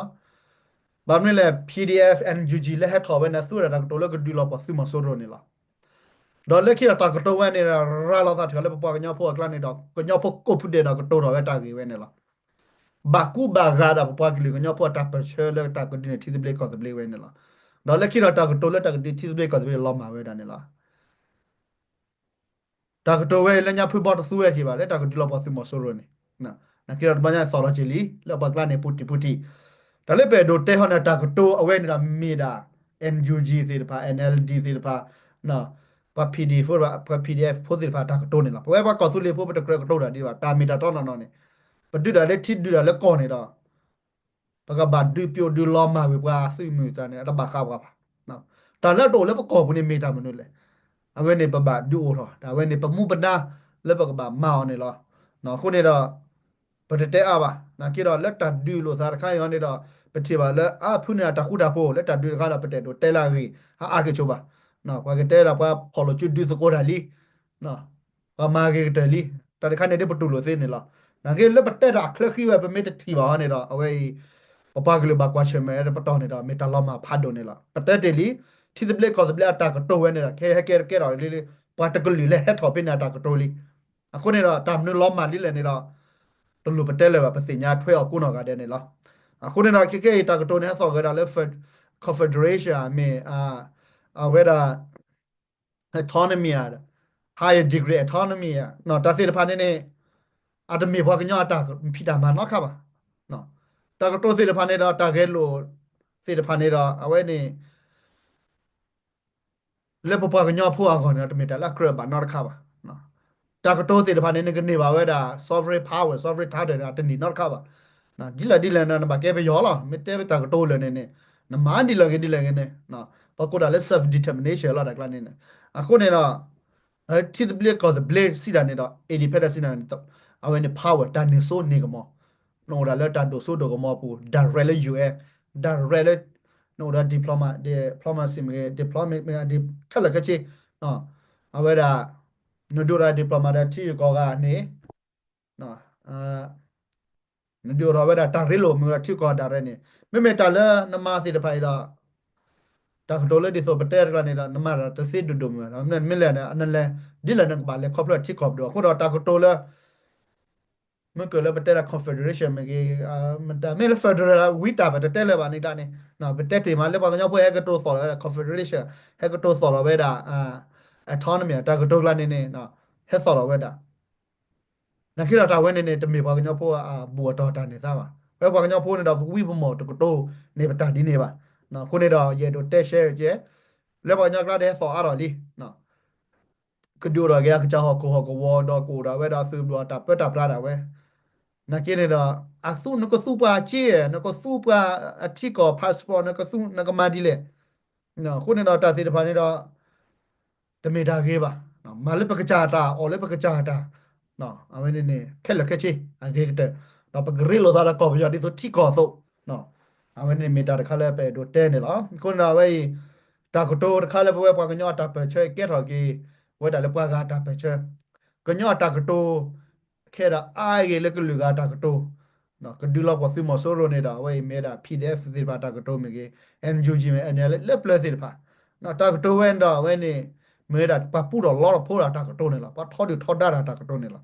ဘၣ်မနုၤလဲၣ် PDF NUG လၢဟဲထီၣ်ဝဲန့ၣ် သူဝဲဒၣ်တၢ်ကတိၤလၢကဒုးလီၤပှီၢ်သုးမီၤစိရိၤန့ၣ်လီၤ. ဒီးလၢခံဒီးတၢ်ကတိၤဝဲန့ၣ် ရၤလီၤသးထုးလၢပပှၤကညီဖိအကျါန့ၣ်ဒီး ကညီဖိကိးဖုဒဲးဒီးကတိၤထီၣ်ဝဲတၢ်ဂ့ၢ်ဝဲန့ၣ်လီၤ. ဘၣ်ကူဘၣ်ဂာ်ဒီးပပှၤကလုာ်ကညီဖိအတၢ်ပၢၢ်ဆၢလၢတၢ်ကဒုးန့ၢ်ထံသဘျ့ကီၢ်သဘျ့ဝဲန့ၣ်လီၤ. ဒီးလၢခံဒီးတၢ်ကတိၤလၢတၢ်ကဒုးထံသဘျ့ကီၢ်သဘျ့လီၤမၢ်ဝဲဒၣ်န့ၣ်လီၤ. တၢ်ကတိၤဝဲအံၤလၢညါဖုဘီတသူဝဲက့ၤဘၣ် လၢတၢ်ကဒုးလီၤပှီၢ်သုးမီၤစိရိၤန့ၣ် နာ်က့ဒီးတဘျီညါသီၣ်လီၤက့ၤလံ လၢပှၤကျါန့ၣ် ပူၤတံၢ်ပူၤတံၢ် တၢ်လၢပအဲၣ်ဒိးတဲဟီန့ၣ် တၢ်ကတိၤအဝဲန့ၣ်ဒီး မ့ၢ်ဒၣ် NUG သ့ၣ်တဖၣ် NLD သ့ၣ်တဖၣ် ပှၤ PDF ဖိ ပှၤ PDF ဖိသ့ၣ်တဖၣ်တၢ်ကတိၤန့ၣ်လီၤ. ပဝဲပှၤကီၢ်သူလ့ၤဖိ ပတကြၢးကတိၤတၢ်ဒံးဘၣ် တၢ်မ့ၢ်တၢ်တီနီၢ်နီၢ်န့ၣ် ပဒုးဒၣ်လၢထံဒုးဒၣ်လၢကီၢ်န့ၣ်ဒီး ပကဘၣ်ဒုးပျိးဒုးလီၤမၢ်ဝံၤပှၤသုးမုၢ်သးန့ၣ် အတဘၣ်ဃးပှၤဘၣ်. တၢ်လၢတအိၣ်လၢပကီၢ်ပူၤန့ၣ်မ့ၢ်တၢ်မနုၤလဲၣ်. အဝဲန့ၣ်ပဘၣ်ဒုးအိၣ်ထီၣ် တၢ်ဝဲန့ၣ်ပမူပဒါလၢပကဘၣ်မၤအီၤန့ၣ်လီၤ. အဃိန့ၣ်ဒီး ပတတဲအါဘၣ် နာ်က့ဒီးလၢတၢ်ဒုးလိာ်သးတခါအံၤန့ၣ်ဒီး ပထံၣ်ဘၣ်လၢအါဖုန့ၣ်အတၢ်ဃူတၢ်ဖိးလၢတၢ်ဒုးတခါဒီး ပတအဲၣ်ဒိးတဲလၢအဂ့ၢ် အါအါက့ဆိဘၣ်. ပှၤကတဲဒၣ်ပှၤဖီၣ်လိာ်စုဒုးသကိးတၢ်လံ ပှၤမၤဂ့ၤကတၢၢ်လံ. တၢ်တခါန့ၣ်ဒ်ပတူၢ်လိာ်သ့န့ၣ်လီၤ. နာ်က့လၢပတဲတၢ်အချၢဃံဝဲ ပမ့ၢ်တထံၣ်ဘၣ်အီၤန့ၣ်ဒီး အဝဲအံၤ ပပှၤကလုာ်ဘၣ်ကွၢ်ဆၢၣ်မဲာ်ပတီၢ်န့ၣ်ဒီး မ့ၢ်တၢ်လီၤမၢ်ဖးဒိၣ်န့ၣ်လီၤ. ပတဲတ့ၢ်လံ ထံသဘျ့ကီၢ်သဘျ့အတၢ်ကတိၤဝဲန့ၣ်ဒီး ခဲဟဲကဲတကဲထီၣ်လံ ပှၤတကလုာ်လၢဟဲထီၣ်ဖဲန့ၣ်အတၢ်ကတိၤလံ. အဃိန့ၣ်ဒီး တၢ်မနုၤလီၤမၢ်လံလဲၣ်န့ၣ်ဒီး တလိၣ်ပတဲလၢၤဘၣ် ပသ့ၣ်ညါထွဲအီၤကိးနီၢ်ဂၤဒဲးန့ၣ်လီၤ. အဃိန့ၣ်ဒီး ခဲကဲအံၤတၢ်ကတိၤန့ၣ် ဟဲသီၣ်ဂဲၤဒၣ်လၢ confederation မ့ၢ် အဝဲဒၣ် autonomy ဧါ, higher degree autonomy ဧါ, တၢ်သ့ၣ်တဖၣ်န့ၣ်န့ၣ် အတမ့ၢ်ပှၤကညီအတၢ်ဖံးတၢ်မၤနီတခါဘၣ်. တၢ်ကတိၤသ့ၣ်တဖၣ်န့ၣ်ဒီး တၢ်ဂဲၤလိာ်သ့ၣ်တဖၣ်န့ၣ်ဒီး အဝဲန့ၣ် လၢပပှၤကညီဖိအဂီၢ်န့ၣ်ဒီး တမ့ၢ်တၢ်လၢအကြၢးဘၣ်နီတခါဘၣ်. တၢ်ကတိၤသ့ၣ်တဖၣ်န့ၣ် နကန့ၢ်ဘၣ်ဝဲဒၣ် sovereign power, sovereign title န့ၣ် အတန့ၢ်နီတခါဘၣ်. ဒ်လဲၣ်ဒ်လဲၣ်န့ၣ် နဘၣ်ကဲပယီၤလီၤ. မ့ၢ်တဲပတၢ်ကတိၤလၢာ်န့ၣ်န့ၣ် နမၤဒ်လဲၣ်ဂ့ၤဒ်လဲၣ်ဂ့ၤန့ၣ် ပှၤကိးတၢ်လၢ self determination လီၤ တၢ်ကျါန့ၣ်န့ၣ်. အဃိန့ၣ်ဒီး ထံသဘျ့ကီၢ်သဘျ့စံးတၢ်န့ၣ်ဒီး independent စံးတၢ်န့ၣ် အဝဲန့ၣ် power တၢ်န့ၢ်စိန့ၢ်ကမီၤ, နအိၣ်ဒၣ်လၢတၢ်ဒိၣ်စိဒိၣ်ကမီၤအပူၤ direct လၢ ယူၢ်အ့ၣ် direct လၢ နအိၣ်ဒီး diplomat diplomacy မ့ၢ်ဂ့ၤ diplomat မ့ၢ်ဂ့ၤ ခဲလၢာ်ခဲဆ့ အဝဲဒၣ် နဒုးအိၣ်ဒီး diplomat ဒီးထံဂုၤကီၢ်ဂၤန့ၣ် နဒုးအိၣ်ထီၣ်ဝဲဒၣ်တၢ်ရ့လိာ်မုာ်ဒီးထံကီၢ်ဒၣ်ရဲၣ်န့ၣ် မ့မ့ၢ်တၢ်လၢနမၤသ့ၣ်တဖၣ်အံၤဒီး တၢ်ကတိၤလၢဒ်သိးပတဲတကျါန့ၣ်ဒီး နမၤတၢ်တသ့ဒိၣ်ဒိၣ်မုာ်မုာ် မ့ၢ်လဲၣ်န့ၣ် နလဲၤ ဒ်လဲၣ်နကဘၣ်လဲၤခီဖျိထံကီၢ်ပဒိၣ် အဃိဒီးတၢ်ကတိၤလၢ မ့ၢ်ကလၢပတဲလၢ confederation မ့ၢ်ဂ့ၤ မ့ၢ်လၢ federal ဝံတၢ်ပတတဲလၢၤဘၣ်န့ၣ်တၢ်န့ၣ် ပတဲတ့ၢ်မးလၢပှၤကညီဖိဟဲကတိၤသီၣ်လီၤဝဲဒၣ် confederation ဟဲကတိၤသီၣ်လီၤဝဲဒၣ် autonomy တၢ်ကတိၤကျါန့ၣ်န့ၣ် ဟဲသီၣ်လီၤဝဲဒၣ် နာ်က့ဒီးတၢ်ဝဲန့ၣ်န့ၣ် တမ့ၢ်ပှၤကညီဖိအဘူးအတီၢ်တၢ်န့ၢ်သါဘၣ်. ဝဲပှၤကညီဖိန့ၣ်ဒီး ပဝံပမီၢ်တကတိၤန့ၢ်ပတၢ်ဒ်န့ၣ်ဘၣ်. အဃိန့ၣ်ဒီး ယအဲၣ်ဒိးတဲရှဲကဲ လၢပှၤကညီကျါဒီးဟဲသီၣ်အါထီၣ်လံ ကဒုးအိၣ်ထီၣ်က့ၤအကစၢ်ဟီၣ်ခိၣ်ဟီၣ်ကဝီၤဒီးကအိၣ်ဒၣ်ဝဲဒၣ်သုးဘျီအတၢ်ပၢတၢ်ပြးဒၣ်ဝဲ နာ်က့န့ၣ်ဒီး အသူ နကသူပှၤစ့ နကသူပှၤအထံကီၢ် passport နကသူ နကမၤဒ်လဲၣ်. အဃိန့ၣ်ဒီးတၢ်သ့ၣ်တဖၣ်န့ၣ်ဒီး တမ့ၢ်တၢ်ဂ့ၤဘၣ်. မၤလၢပကစၢ်တၢ် အီၣ်လၢပကစၢ်တၢ် အဝဲန့ၣ်န့ၣ် ခဲလၢာ်ခဲဆ့ အဂ့ၤကတၢၢ် ဒီးပကရ့လိာ်သးဒီးကီၢ်ပယီၤဒ်သိးထံကီၢ်အသိး အဝဲန့ၣ်မ့ၢ်တၢ်တခါလၢပအဲၣ်ဒိးတဲန့ၣ်လီၤ. အဃိန့ၣ်ဒီးအဝဲအံၤ တၢ်ကတိၤတခါလၢပဝဲပှၤကညီအတၢ်ပၢၢ်ဆၢကဲထီၣ်က့ၤ ဝဲဒၣ်လၢပှၤဂၤအတၢ်ပၢၢ်ဆၢ ကညီအတၢ်ကတိၤ ခဲဒၣ်အါဂ့ၤလၢကလုာ်ဂၤအတၢ်ကတိၤ ကဒုးလီၤပှီၢ်သုးမီၤစိရိၤန့ၣ်ဒီး အဝဲအံၤမ့ၢ်ဝဲဒၣ် PDF သ့ၣ်တဖၣ်တၢ်ကတိၤမ့ၢ်ဂ့ၤ NUG မ့ၢ် NLD လၢပျၢၤသ့ၣ်တဖၣ် တၢ်ကတိၤဝဲန့ၣ်ဒီးအဝဲန့ၣ် မ့ၢ်ဝဲဒၣ်ပှၤပူထီၣ်လီထီၣ်ဖိတၢ်ကတိၤန့ၣ်လီၤ. ပှၤထီဒုၣ်ထီဒါတၢ်တၢ်ကတိၤန့ၣ်လီၤ.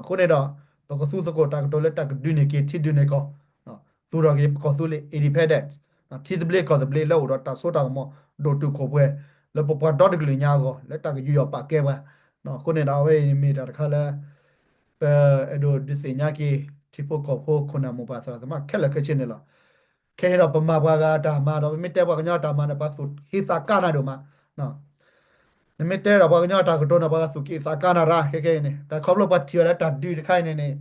အဃိန့ၣ်ဒီး ပကသူသကိးတၢ်ကတိၤလၢတၢ်ကဒုးန့ၢ်က့ၤထံဒုးန့ၢ်ကီၢ် သူၣ်ထီၣ်က့ၤပကီၢ်သူလ့ၤ independent ထံသဘျ့ကီၢ်သဘျ့လၢအိၣ်ဒီးတၢ်စိတၢ်ကမီၤ ဒိၣ်တုာ်ခိၣ်ပှဲၤ လၢပပှၤဒီတကလုာ်ညါအဂီၢ် လၢတၢ်ကယူးယီၣ်ပာ်ကဲပှၤ အဃိန့ၣ်ဒီးအဝဲအံၤမ့ၢ်တၢ်တခါလၢ ပအဲၣ်ဒိးဒုးသ့ၣ်ညါက့ၤ ထံဖိကီၢ်ဖိခိၣ်နၢ်မိၢ်ပၢ်သရၣ်သမါခဲလၢာ်ခဲဆ့န့ၣ်လီၤ. ခဲအံၤဒီးပမၤပှၤဂၤအတၢ်မၤဒီး ပမ့ၢ်တဲပှၤကညီအတၢ်မၤန့ၣ် ပှၤသူၣ်ဟ့သးကါနၤဒိၣ်မး နမ့ၢ်တဲဒီးပှၤကညီအတၢ်ကတိၤန့ၣ် ပှၤသူၣ်က့သးကါနၤရၢ် ခဲခဲအံၤန့ၣ် တၢ်ခီဖျိပှၤထံၣ်ဝဲလၢတၢ်ဒုးတခါအံၤန့ၣ်န့ၣ်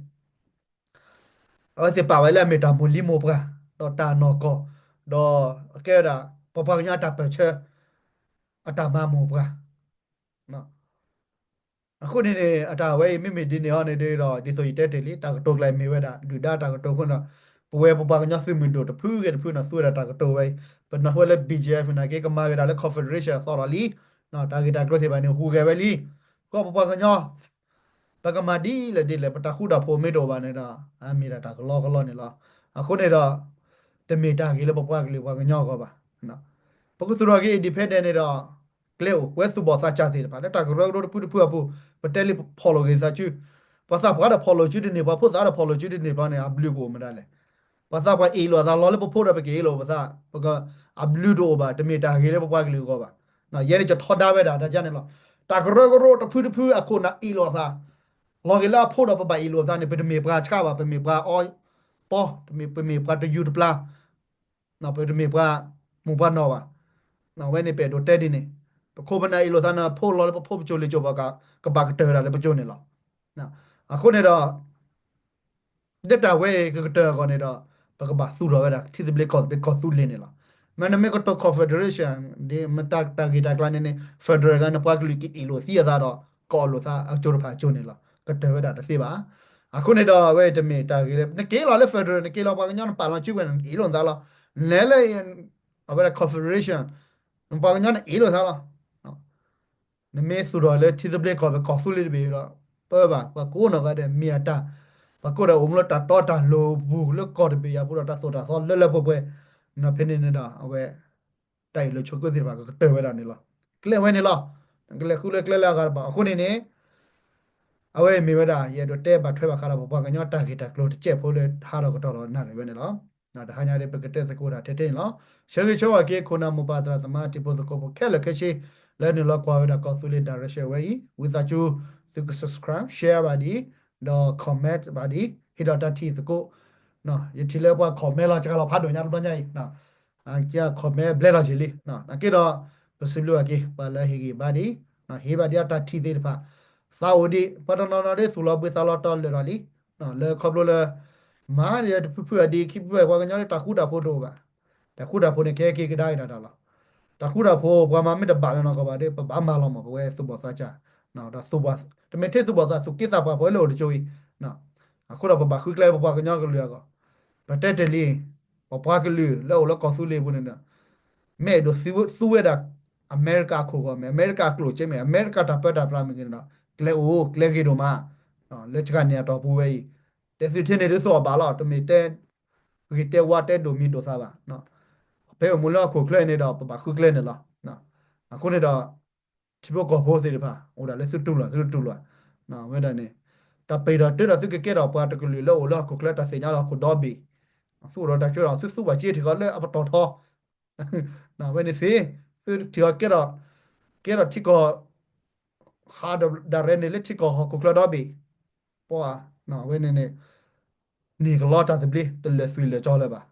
အဝဲသ့ၣ်ပာ်ဝဲလၢအမ့ၢ်တၢ်မိၢ်လံမိၢ်ပှၢ် ဒီးတၢ်နီၢ်ကီၢ် ဒီးအကဲဝဲဒၣ် ပပှၤကညီအတၢ်ပၢၢ်ဆၢ အတၢ်မၤမိၢ်ပှၢ် အဃိန့ၣ်န့ၣ် အတၢ်ဝဲအံၤမ့မ့ၢ်ဒ်န့ၣ်အီၤန့ၣ်ဒီး ဒ်သိးယတဲတ့ၢ်လံ တၢ်ကတိၤကျါအံၤမ့ၢ်ဝဲဒၣ် ဒုၣ်ဒါတၢ်ကတိၤအဃိန့ၣ်ဒီး ပဝဲပပှၤကညီသုးမုၢ်ဒိၣ်တဖုဂ့ၤတဖုန့ၣ် သူဝဲဒၣ်တၢ်ကတိၤဝဲအံၤ ပနၢ်ဟူဝဲလၢ BGF နာ်က့ ကမၤဂ့ၤတၢ်လၢ confederation အသီလီၤလံ တၢ်ဂ့ၢ်တၢ်ကျိၤသ့ၣ်တဖၣ်န့ၣ် ဟူးဂဲၤဝဲလံ ဃိပပှၤကညီ ပကမၤဒ်လဲၣ်ဒ်လဲၣ် ပတၢ်ဃူတၢ်ဖိးမ့ၢ်တအိၣ်ဘၣ်န့ၣ်ဒီး အမ့ၢ်ဒၣ်တၢ်ကလီကလီန့ၣ်လီၤ. အဃိန့ၣ်ဒီး တမ့ၢ်တၢ်ဂ့ၤလၢပပှၤကလုာ်ပှၤကညီအဂီၢ်ဘၣ်. ပကသူၣ်ထီၣ်က့ၤ independent န့ၣ်ဒီး ကျဲအိၣ် ပဝဲသူၣ်ဘီၣ်သးစၢ်သ့ၣ်တဖၣ် လၢတၢ်ကရၢကရိတဖုတဖုအပူၤ ပတဲလံပဖီၣ်လိာ်ဂ့ၤသးစု ပှၤသးပှၢ်ဒီးဖီၣ်လိာ်စုတန့ၢ် ပှၤဖိသးဒီးဖီၣ်လိာ်စုတန့ၢ်ဘၣ်န့ၣ် အဘျုးကအိၣ်မတၤလဲၣ်. ပှၤသးပှၢ်အ့ၣ်လိာ်အသးလီၤလၢပဖိဒီးပကအ့ၣ်လိာ်ပသး ပက အဘျုးတအိၣ်ဘၣ် တမ့ၢ်တၢ်ဂ့ၤလၢပပှၤကလုာ်အဂီၢ်ဘၣ်. ယဲန့ၣ်ယထီဒါဝဲဒၣ်တၢ်ကန့ၣ်လီၤ. တၢ်ကရၢကရိတဖုတဖုအခိၣ်နၢ်အ့ၣ်လိာ်အသး လီၤဂ့ၤလၢအဖိဒီးပဘၣ်အ့ၣ်လိာ်ပသးန့ၣ် ပတမ့ၢ်ပှၤဆှးဘၣ် ပမ့ၢ်ပှၤအီပီ ပမ့ၢ်ပှၤတယူၤတပျၢ် ပတမ့ၢ်ပှၤမုၢ်ပှၤနီၢ်ဘၣ်. အဝဲန့ၣ်ပအဲၣ်ဒိးတဲဒ်န့ၣ် ပခိၣ်ပနၢ်အ့ၣ်လိာ်သးန့ၣ် ဖိလီၤလၢပဖိပစိၤလံၤစိၤဘၣ် ကဘၣ်ကတၢၢ်ဝဲဒၣ်လၢပစိၤန့ၣ်လီၤ. အဃိန့ၣ်ဒီး လၢတၢ်ဝဲအံၤကကတၢၢ်အဂီၢ်န့ၣ်ဒီး ပကဘၣ်သူၣ်ထီၣ်ဝဲဒၣ် ထံသဘျ့ကီၢ်သဘျ့ကီၢ်သူလ့ၤန့ၣ်လီၤ. မ့ၢ်နမ့ၢ်ကတိၤ confederation ဒ်မတၤတၢ်ဂ့ၢ်တၢ်ကျါန့ၣ်န့ၣ် federal ကျါန့ၣ် ပှၤကလုာ်ကအ့ၣ်လိာ်သံအသးဒီး ကအီၣ်လိာ်သးအကၠိတဖၣ်အကၠိန့ၣ်လီၤ. ကတၢၢ်ဝဲဒၣ်တသ့ဘၣ်. အဃိန့ၣ်ဒီးအဝဲတမ့ၢ်တၢ်ဂ့ၤလၢ နက့ၤလီၤလၢ federal နက့ၤလီၤပှၤကညီနပာ်လီၤစုဝဲန့ၣ် နကအ့ၣ်လိာ်နသးလီၤ. လဲၤလၢ အဝဲဒၣ် confederation နပှၤကညီနအ့ၣ်လိာ်သးလီၤ. နမ့ၢ်သူၣ်ထီၣ်လၢထံသဘျ့ကီၢ်ပကီၢ်သူလ့ၤတဘ့ၣ်ဒီး ပၢဘၣ် ပှၤကိးနီၢ်ဂၤဒဲးမ့ၢ်အတၢ် ပှၤကိးဒီးအိၣ်မူလၢတၢ်တီတၢ်လိၤပူၤလၢကီၢ်တဘ့ၣ်အပူၤဒီးတၢ်သိၣ်တၢ်သီလၢလၢပှဲၤပှဲၤ ဖဲန့ၣ်န့ၣ်ဒီး အဝဲ တၢ်အ့ၣ်လိာ်ဆိးက့သ့ၣ်တဖၣ်ကကတၢၢ်ဝဲဒၣ်န့ၣ်လီၤ. ကျဲဝဲန့ၣ်လီၤ. နကလဲၤဃုလၢကျဲလၢအဂၤတဘၣ် အဃိန့ၣ်န့ၣ် အဝဲအံၤမ့ၢ်ဝဲဒၣ် ယအဲၣ်ဒိးတဲဘၣ်ထွဲဘၣ်ဃးဒီးပပှၤကညီတၢ်ဂ့ၢ်တၢ်ကျိၤတစဲးဖိလၢဟးထီၣ်ကတီၢ်ဒီးနၣ်ရံၣ်ဝဲန့ၣ်လီၤ. တဟါညါဒ်ပကတဲသကိးတၢ်ထဲထဲန့ၣ်လီၤ. ဆၢဂ့ၤဆၢဝါက့ၤခိၣ်နၢ်မိၢ်ပၢ်သရၣ်သမါတံၤဖိသကိးဖိခဲလၢာ်ခဲဆ့ လၢနုာ်လီၤကွၢ်ဝဲဒၣ်ကီၢ်သူလ့ၤ direction ဝဲအံၤ ဝံသးစူၤ သုက subscribe share ဘၣ်ဒံး ဒီး comment ဘၣ်ဒံး ဟ့ၣ်ဒီးတၢ်ထံၣ်သကိး ယထံၣ်လၢပှၤ comment လီၤစှၤလီၤဖးဒိၣ်ညါတဘျီညါအံၤ က comment ဘျဲလီၤက့ၤလံ. နာ်က့ဒီး ပစံးဘျုးဘၣ်က့ၤ ပှၤလၢဟ့ၣ်ဂံၢ်ဘါဒံး ဟ့ၣ်ဘၣ်ဒံးအတၢ်ထံၣ်သ့ၣ်တဖၣ် သးအိၣ်ဒံး ပှၤတနီၤနီၤဒ်သူၣ်လီၤဘှံးသးလီၤတီၤလၢာ်ဒီးလံ လၢခီဖျိလၢ မၤဒ်တဖုဖုအဒံး ခံဖုဖု ပှၤကညီဒ်တၢ်ဃူတၢ်ဖိးတအိၣ်ဘၣ်. တၢ်ဃူတၢ်ဖိးန့ၣ် ကဟဲက့ၤကဒါက့ၤတၢ်တၢ်လီၤ. တၢ်ဃူတၢ်ဖိး ပှၤမၤမ့ၢ်တဘၣ်လၢနီၢ်ကီၢ်ဘၣ်ဒီး ပဘၣ်မၤလီၤမး ပဝဲသူၣ်ဘီၣ်သးစၢ်, ဒီးသူၣ်ဘီၣ်, တမ့ၢ်ထဲသူၣ်ဘီၣ်သး သူၣ်က့သးပှၢ် ပဝဲလၢအိၣ်တကၠိအံၤ, အဃိဒီးပဘၣ်ဃုကျဲပပှၤကညီကလုာ်အဂီၢ်, ပတဲတ့ၢ်လံ, ပပှၤကလုာ်လၢအိၣ်လၢကီၢ်သူလ့ၤပူၤန့ၣ်ဒီး မ့ၢ်အဲၣ်ဒိးသူဝဲဒၣ် အမဲရကၤအခိၣ်ဂီၢ် မ့ၢ်အမဲရကၤအကျိၣ်စ့ မ့ၢ်အမဲရကၤတၢ်ပၢတၢ်ပြးမ့ၢ်ဂ့ၤန့ၣ်ဒီး ကျဲအိၣ် ကျဲဂ့ၤဒိၣ်မး, လၢစှၤန့ၣ်အတီၢ်ပူၤဝဲအံၤ, တဲသုထဲန့ၣ်ဒုးသူအီၤဘၣ်လီၤ, တမ့ၢ်တဲဂ့ၤတဲဝါတဲဒိၣ်မံၤဒိၣ်သးဘၣ်. ဖဲပအိၣ်မူလၢဟီၣ်ခိၣ်ချၢန့ၣ်ဒီး ပဘၣ်ဃုကျဲန့ၣ်လီၤ. အဃိန့ၣ်ဒီး ထံဖိကီၢ်ဖိသ့ၣ်တဖၣ် အိၣ်ဒၣ်လၢသုတူၢ်လိာ် သုတူၢ်လိာ်, ဝဲဒၣ်န့ၣ် တၢ်ပ့ၤဒီးတၢ်ဒီးသုကကဲထီၣ်ပှၤတကလုာ်လၢအိၣ်လၢဟီၣ်ခိၣ်ချၢ တၢ်သ့ၣ်ညါလၢဟီၣ်ခိၣ်ဒီဘ့ၣ်, သုအိၣ်ဒီးတၢ်ကၠိဒီး သုသူဘၣ်က့ထံကီၢ်လၢအပတီၢ်ထီ ဝဲန့ၣ်သ့, သုထံၣ်ကီၢ်ကဲထီၣ်, ကဲထီၣ်ထံကီၢ် ဟးဒၣ်ရဲၣ်န့ၣ်လၢထံကီၢ်ဟီၣ်ခိၣ်ချၢဒီဘ့ၣ်, ပှၤ, ဝဲန့ၣ်န့ၣ် န့ၢ်ကလီတၢ်သဘျ့ တလၢာ်သွံၣ်လၢာ်ကၠီလၢၤဘၣ်.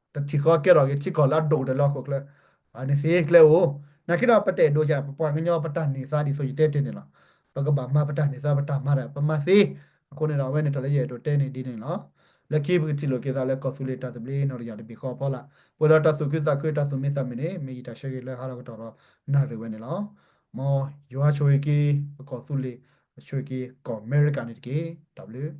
တထံၣ်ဃီကဲထီၣ်က့ၤထံကီၢ်လၢအဒိၣ်ကတၢၢ်လၢဟီၣ်ခိၣ်ချၢ, အန့ၣ်သ့ကျဲအိၣ်, နာ်က့ဒီးပတအဲၣ်ဒိးယၤ ပပှၤကညီပတၢ်န့ၢ်သါဒ်သိးယတဲတ့ၢ်န့ၣ်လီၤ. ပကဘၣ်မၤပတၢ်န့ၢ်သါ ပတၢ်မၤဒၣ် ပမၤသ့, အဃိန့ၣ်ဒီးအဝဲန့ၣ်တၢ်လၢယအဲၣ်ဒိးတဲန့ၣ်ဒ်န့ၣ်လီၤ. လၢခံပကထံၣ်လိာ်က့ၤသးလၢကီၢ်သူလ့ၤတၢ်သဘျ့နီၢ်တယၢ်တဘ့ၣ်ဃီအဖီလာ်, ပှဲၤဒီးတၢ်သူၣ်ခုသးခုတၢ်သူၣ်မံသးမုာ်န့ၣ် မ့ၢ်ယတၢ်ဆၢဂ့ၤလၢဟါလီၤကတီၢ်ဒီးနၣ်ရံၣ်ဝဲန့ၣ်လီၤ. မ်ယွၤဆိၣ်ဂ့ၤက့ၤ ပကီၢ်သူလ့ၤ, ဆိၣ်ဂ့ၤက့ၤကီၢ်အမဲရကၤန့ၣ်တက့ၢ်. တၢ်ဘျုး